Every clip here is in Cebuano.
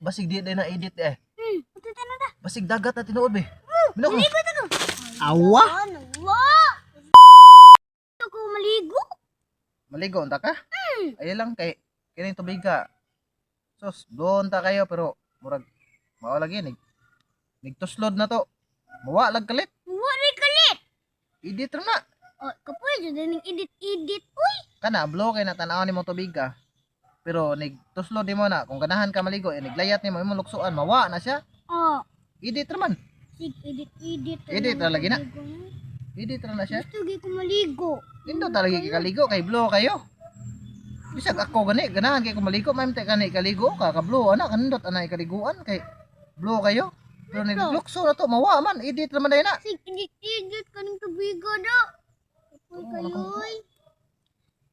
Basig di na edit eh. Punta na ta. Basig dagat na tinuod be. Mino ko. Maligo ta ko. Awa. Ano? Wa. Ako maligo. Maligo unta ka? Ayo lang kay kining tubig ka. Sus, doon ta kayo pero murag mao lagi nig nigtuslod na to. Mawa lag kalit. Wa rin kalit. Edit ra na. Oh, kapoy jud ning edit edit. Uy. Kana blow kay na tan-aw nimo tubig ka. Pero nigtuslod nimo na kung ganahan ka maligo eh, niglayat nimo imong luksuan mawa na siya. Oh, Edit ra man. sig edit edit. Edit ra lagi na. Edit ra na siya. Gusto gyud ko maligo. Nindot talaga kikaligo kay blow kayo. Bisag ako gani ganahan kay ko maligo, mamte kani kaligo ka ka blow ana kanindot ana ikaliguan kay blow kayo. Pero niglukso na to mawa man, edit ra man dai na. Sig edit edit kaning tubigo do. Kapoy Oh, kayo. ako. Oy.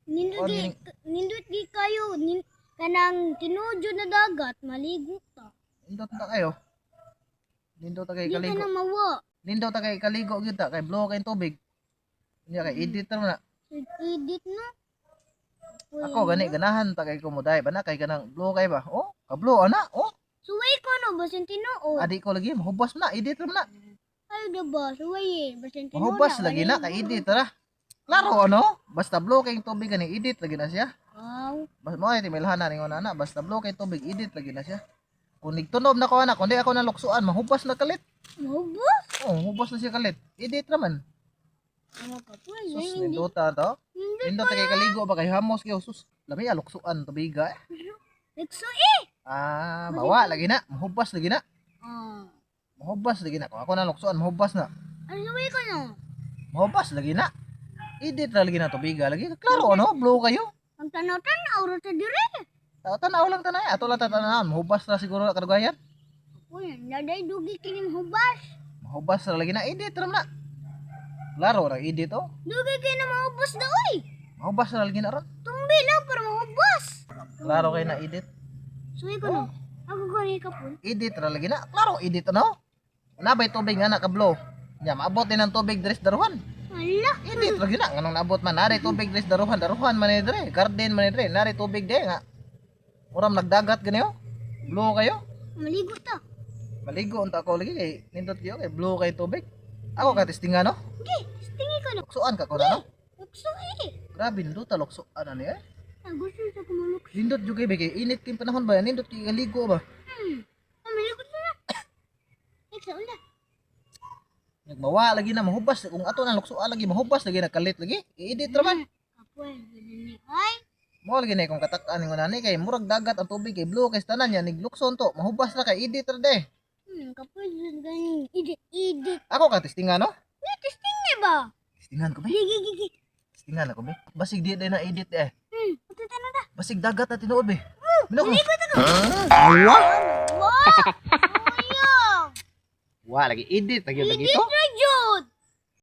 Nindot Oh, gi nindot gi kayo nin, kanang tinuod jud na dagat maligo ta. Nindot ta kayo. Nindot ta kay Di ka kaligo. na mawa. Nindot ta kay kaligo gyud ta kay blow kay tubig. Unya kay edit ra man na. Sig edit no. Kapoy, Ako gani ganahan ta kay kumuday ba na kay ganang blow kay ba. Oh, ka blow ana. Oh, Suway ko no basin tinuod. adi ko lagi mahubas na, edit ra man na. Ay do ba suway eh basin tinuod. Mahubas lagi na kay edit ra. Klaro ano? Basta blow kay tubig gani edit lagi na siya. Aw, Bas mo ay timilhanan ningon ana, basta blow kay tubig edit lagi na siya. Kung nigtunob na ko ana, kundi ako naluksuan, mahubas na kalit. mahubos. Oh, hubas na siya kalit. Edit ra man. Ano kapoy? Sus, nindota to. Nindot Nindot kay kaligo ba kay hamos kayo sus. Lami aluksuan tubiga eh. Nagso eh. Ah, mawa lagi na, mahubas lagi na. Ah. Mahubas lagi na. Kung ako naluksuan, mahubas na. Ano suway ko no? Mahubas lagi na. Edit ra lagi na tubiga lagi. Klaro ano, blow kayo. Ang tanaw-tanaw ra ta dire. Tanaw lang tanay, ato lang tatanawon, mahubas ra siguro na kadugayan. Kapoy, naday dugi kining hubas. Mahubas ra lagi na, edit ra man na. Klaro ra edit oh. Dugi kay na mahubos da oy. Mahubas ra lagi na ron. Tumbi lang para mahubos. Klaro kay na edit. Suway ko no. Ako gani kapoy. Edit ra lagi na. Klaro edit ano? Nabay tubig nga na kablo. Nya maabot din ang tubig dres daruhan. Ala. Edit ra gyud na nganong naabot man nari tubig dres daruhan, daruhan man ni dre, garden man ni dre, nari tubig de nga. Muram nagdagat gani oh. Blue kayo. Maligo ta. Maligo unta ako lagi kay nindot kayo kay blue kay tubig. Ako ka testingan no. Gi, tingi ko no. Luksuan ka ko na no. Lukso eh. Grabe nindot ta luksuan ani eh. Ah, gusto sa kumulok. Nindot jud kay kay init kay panahon ba nindot kay kaligo ba. Ah, maligo ta na. Iksa ula. Nagmawa lagi na mahubas kung ato na luksuan lagi mahubas lagi nagkalit lagi. I-edit ra man. Kapoy, gani ay. Mo lagi na kung katak-an ningon ani kay murag dagat ang tubig kay blue kay tanan niya niglukson to mahubas na kay edit ra de. Kapoy gani. Edit, edit. Ako ka testingan no. Ni testing ni ba? Testingan ko be. Gi, gi, gi, gi. Testingan ako be. Basig di na edit eh. Punta na ta. Basig dagat na tinuod be. Mino ko. Wa! Sayang! Wa lagi edit lagi lagi Edit to. na jud!